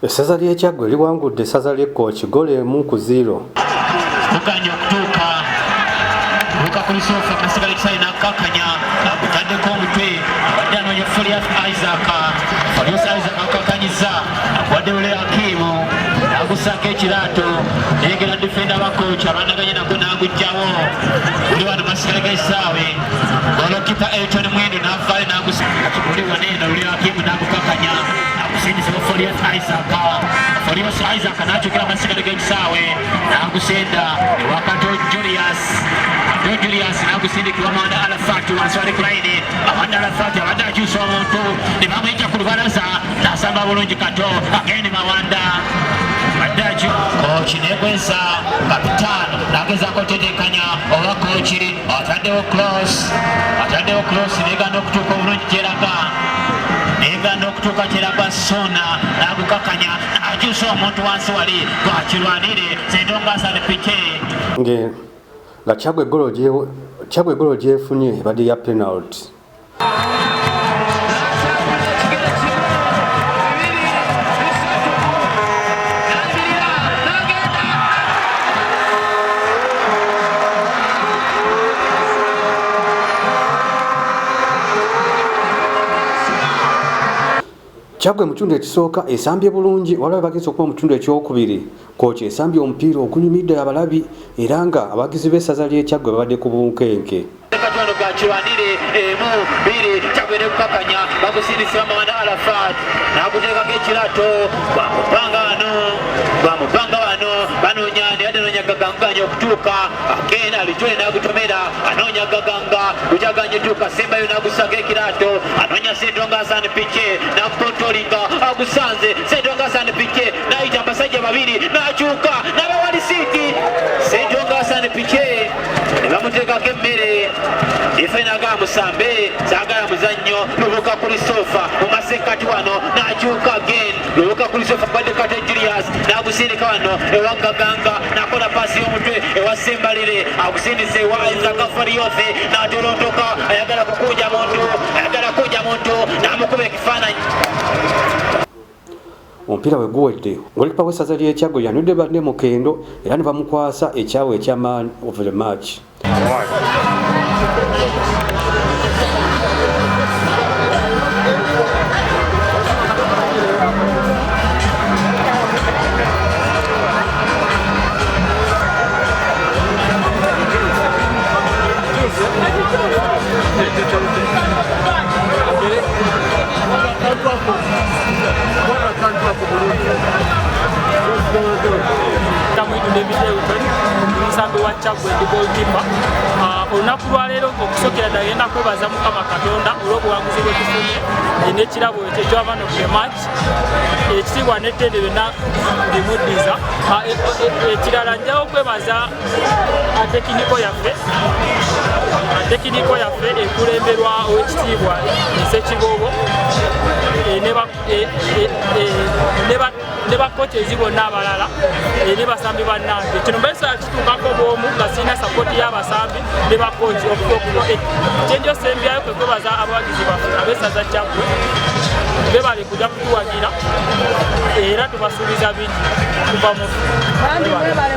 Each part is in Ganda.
Essaza ly'e Kyaggwe liwangudde essaza ly'e Kkooki ggoolo 1-0. Muganya okutuuka Luka Kulisofa masigala ekisale n'akkakkanya agutaddeko omutwe, abadde anoonya Folias Isaac. Folias Isaac akkakkanyizza, akuwadde Lule Hakimu n'agussaako ekiraato, neyegera difenda ba kooki abanaganye nagwo n'aguggyawo. Guli wano masigala g'ekisaawe, golokipa Elton Mwendo n'avaayo n'agusa guli wano eno Lule Hakimu n'agukakkanya agusindise mu Folias Isaac. Folias Isaac n'akyukira amasigala g'ekisaawe n'agusenda ewa Kato Julius. Kato Julius n'agusindikibwa Mawanda Arafat wansi wali ku layini. Mawanda Arafat abadde akyusa omuntu ne bamuyita ku lubalaza n'asamba bulungi Kato agende Mawanda abadde kooki negweza kapitaano n'agezaako otetenkanya oba kooki ataddewo cross, ataddewo cross negaana okutuuka obulungi gyeraga, negaana okutuuka kyeraga. Sona n'agukakanya akyusa omuntu wansi wali gwakirwanire Sentonga Hassan Pike. Nga Kyaggwe eggolo gyefunye ebadde ya penalty. Kyaggwe mu kitundu ekisooka esambye bulungi, waliwo abagenzi okuba mu kitundu ekyokubiri. Kooki esambye omupiira ogunyumidde abalabi era nga abawagizi b'essaza ly'e Kyaggwe babadde ku bunkenke. Katono gakirwanire emu bbiri, Kyaggwe nekukakanya bagusindise Mawanda Arafat n'aguteekako ekirato bwamupanga wano, bwamupanga wano, banoonya yadde anoonya Gaganga okutuuka agenda alijule n'agutomera, anoonya Gaganga gukyaganye tuuka sembayo n'agussaako ekiraato, anoonya Sentonga Hassan Pike n'akukontolinga agusanze Sentonga Hassan Pike n'ayita abasajja babiri n'akyuka n'abawa lisiiti. Sentonga Hassan Pike ne bamuteekako emmere, ifenaga musambe saagala muzannyo. Lubuka kuli sofa mu masekkati wano n'akyuka again, Lubuka kuli sofa badde Kate Julius n'agusindika wano ewa Gaganga n'akola paasi y'omutwe ewa Sembalire, agusindise ewa Isaac Fariothe n'atolontoka, ayagala kukunja muntu, ayagala kukunja muntu n'amukuba ekifaananyi. Omupiira bwe guwedde, golikipa w'essaza ly'e Kyaggwe yanudde banne mu kendo era ne bamukwasa ekyawe ekya man of the match. Omusambi wa Kyaggwe, ndi goalkeeper. Olunaku lwaleero okusokera ddala genda kwebaza Mukama Katonda olw'obuwanguzi bwe tufunye n'ekirabo ekyo ekya man of the match. Ekitiibwa n'ettendo byonna bimuddiza. Ekirala njawo okwebaza technical yaffe, technical yaffe ekulemberwa owekitiibwa Nsekiboobo ne bakochezi bonna abalala ne basambi bannange. Kino mbaisa kituukako bwomu nga sirina sapooti y'abasambi ne bakochi. Kyenjo sembyayo kwe kwebaza abawagizi baffe ab'essaza Kyaggwe, bebale kujja kutuwagira era tubasuubiza bingi kuva mu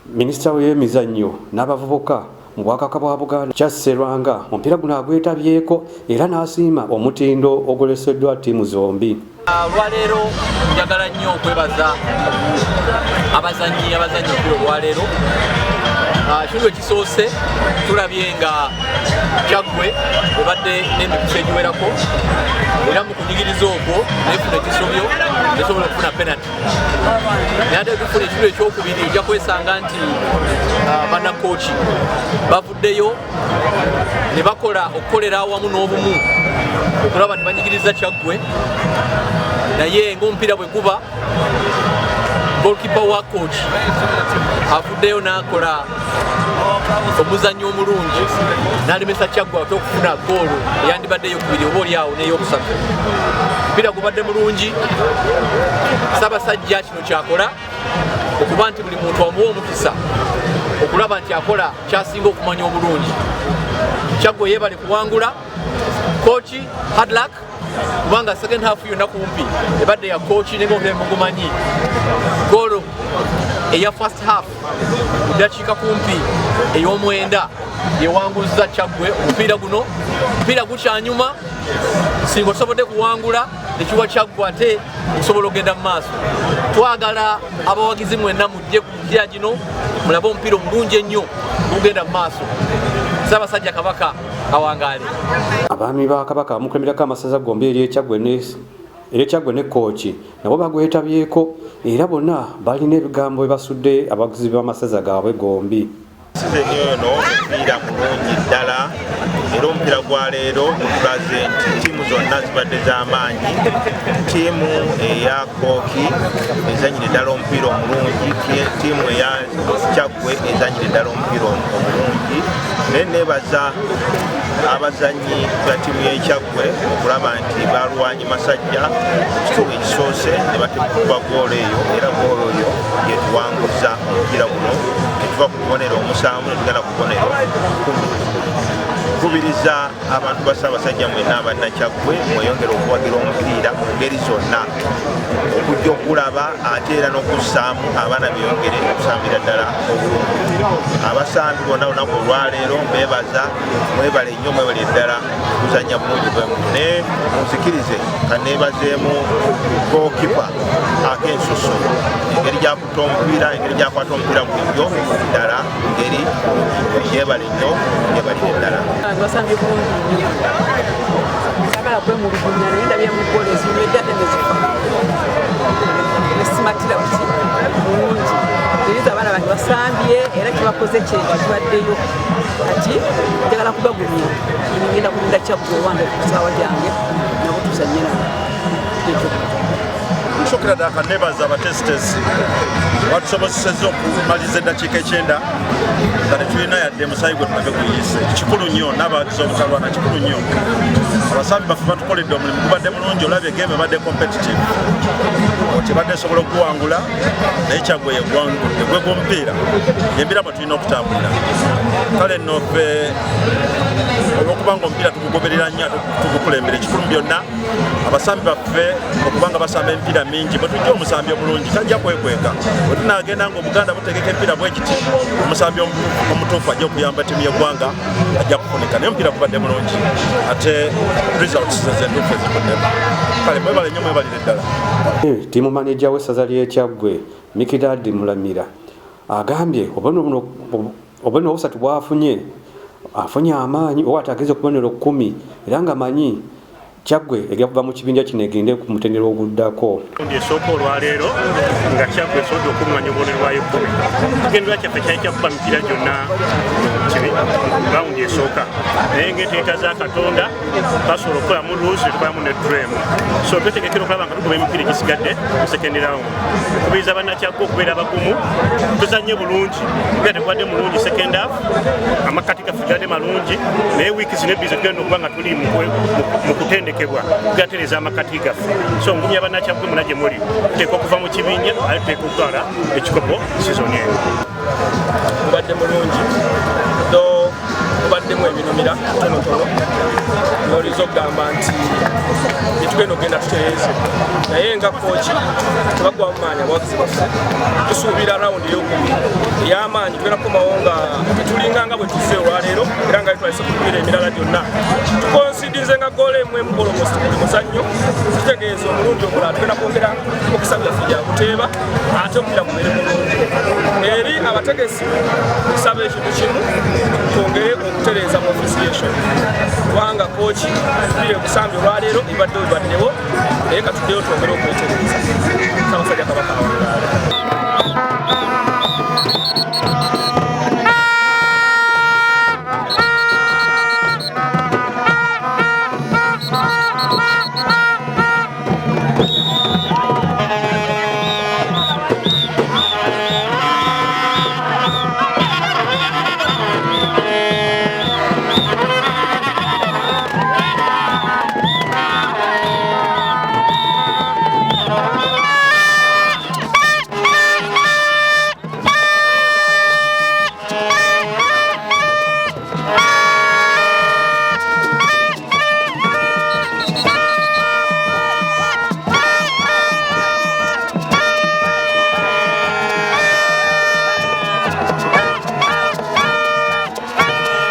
Minisita w'emizannyo n'abavubuka mu Bwakabaka bwa Buganda Charles Serwanga omupiira guno agwetabyeko era n'asiima omutindo oguleseddwa ttiimu zombi. Olwaleero njagala nnyo okwebaza abazannyi abazannyi omupiira olwaleero. Ekitundu ekisoose tulabye nga Kyaggwe ebadde n'emikisa egiwerako, era mu kunyigiriza okwo nefuna ekisobyo nesobola okufuna penalty, naye ate tufuna ekitundu ekyokubiri ojja kwesanga nti bannakooki bavuddeyo ne bakola okukolera awamu n'obumu okulaba nti banyigiriza Kyaggwe, naye ng'omupiira bwe guba, goalkeeper wa coach avuddeyo n'akola omuzannyo omulungi n'alemesa Kyaggwe ate okufuna goolo eyandibadde eyokubiri oba oli awo n'eyokusatu. Omupiira gubadde mulungi. Ssaabasajja kino kyakola okuba nti buli muntu amuwa omukisa okulaba nti akola kyasinga okumanya obulungi. Kyaggwe yeebale kuwangula. Kooki, hard luck. Kubanga second half yonna kumpi ebadde ya Kooki, naye nga mugumanyi goolo eya first half mu ddakiika kumpi ey'omwenda yewanguzza Kyaggwe omupiira guno. Omupiira gukyanyuma, singa otusobodde kuwangula nekiwa Kyaggwe ate okusobola okugenda mu maaso. Twagala abawagizi mwenna mujje ku mipiira gino mulabe omupiira omulungi ennyo gugenda mu maaso. Ssaabasajja Kabaka awangaale. Abaami ba Kabaka amukulemberako amasaza gombi ery'Ekyaggwe ne Kooki nabo bagwetabyeko, era bonna balina ebigambo ebasudde abawagizi b'amasaza gaabwe gombi. Season eno omupiira mulungi ddala, era omupiira gwa leero gutulaze nti ttiimu zonna zibadde z'amaanyi. Ttiimu eya Kooki ezanyire ddala omupiira omulungi, ttiimu eya Kyaggwe ezanyire ddala omupiira omulungi, naye nebaza abazanyi ba ttiimu y'Ekyaggwe okulaba nti balwanye masajja ekitundu ekisoose ne batekuba goolo eyo, era goolo eyo yetuwanguza omupiira guno netuva ku bubonero 7 netugenda ku bubonero 10. Nkubiriza abantu ba Ssaabasajja mwenna abannakyaggwe mweyongere okuwagira omupiira mu ngeri zonna, okujja okulaba ate era n'okussaamu abaana beyongere okusambira ddala obulungi. Abasambi bonna olunaku olwaleero mbebaza, mwebale nnyo, mwebale ddala kuzannya bulungi bwemu. Naye munzikirize kaneebazeemu goalkeeper ak'ensusu, engeri gyakutta omupiira, engeri gyakwata omupiira bulijjo ddala ngeri yebale nnyo, yebalire ddala. Basambye bulungi nnyo, sagala kwemulugunya, naye ndabyemu goolo ezinywedde ate nezifa nesimatira buki bulungi. Teriza abaana bange basambye era kyebakoze kyekyo kibaddeyo. Kati njagala kubagumya, ngenda kulinda Kyaggwe owange ku ssaawa gyange nabo tuzanye nabo ekyo. Nsookera ddala kanebaza abatesitesi batusobozesezza okumaliza eddakiika 90 nga tetulina yadde musaayi gwe tulabe guyise. Kikulu nnyo n'abawagizi obutalwana, kikulu nnyo. Abasambi baffe batukoledde omulimu gubadde mulungi. Olabye game ebadde competitive, tebadde esobola okuwangula, naye Kyaggwe yegwangudde. Gwe gw'omupiira, embeera mwe tulina okutambulira. Kale nno ffe olwokubanga omupiira tugugoberera nnyo ate tugukulembera, ekikulu mu byonna abasambi baffe okubanga basamba emipiira mingi, bwe tujja omusambi omulungi tajja kwekweka. Bwe tunaagenda nga Obuganda butegeka emipiira bwe giti, omusambi omutuufu ajja okuyamba ttiimu y'eggwanga ajja kufunika. Naye omupiira gubadde mulungi ate results zezentuufu ezivuddemu. Kale mwebale nnyo, mwebalire ddala. Team manager w'essaza ly'Ekyaggwe Mikidadi Mulamira agambye obubonero obusatu bwafunye, afunye amaanyi oba ate ageze ku bubonero 10, era nga manyi Kyaggwe ejja kuva mu kibinja kino egende ku mutendera oguddako. Ndi esooka olwaleero nga Kyaggwe esobodde okuŋŋanya obubonero bwayo 10. Ekigendererwa kyaffe kyali kyakuba mipiira gyonna rawundi esooka, naye ng'enteeka za Katonda twasobola okukolamu lose netukolamu ne draw. So twetegekera okulaba nga tukuba emipiira egisigadde mu second round. Kubiriza bannakyaggwe okubeera abagumu, tuzanye bulungi. Omupiira tegubadde mulungi second half, amakati gaffe gadde malungi, naye wiiki zino ebbiri zetugenda okuba nga tuli mu kutendekebwa tugatereeza amakati gaffe. So ngumya bannakyaggwe muna gye muli, tuteeka okuva mu kibinja ate tuteeka okutwala ekikopo sizoni eno. Mubadde mulungi, though mubaddemu ebinumira tonotono, noyinza okugamba nti byetugenda okugenda tutereeze, naye nga kooki tebagwamu maanyi abawagizi baffe. Tusuubira rawundi eyokubiri ey'amaanyi, tugenda kukomawo nga tetulinga nga bwe tuzze olwaleero, era nga twalise ku mipiira emirala gyonna tukonsidinze nga goolo emu emu almost buli muzannyo. Kitegeeza omulundi omulala tugenda kwongera omukisa byaffe gya kuteeba ate omupiira gubeere mulungi. Eri abategesi kusaba ekintu kimu, twongere okutereeza mu officiation, kubanga kooki omupiira egusambye olwaleero ebibaddewo bibaddewo, naye katuddeyo twongere okwetereeza. Ssaabasajja Kabaka awangaale.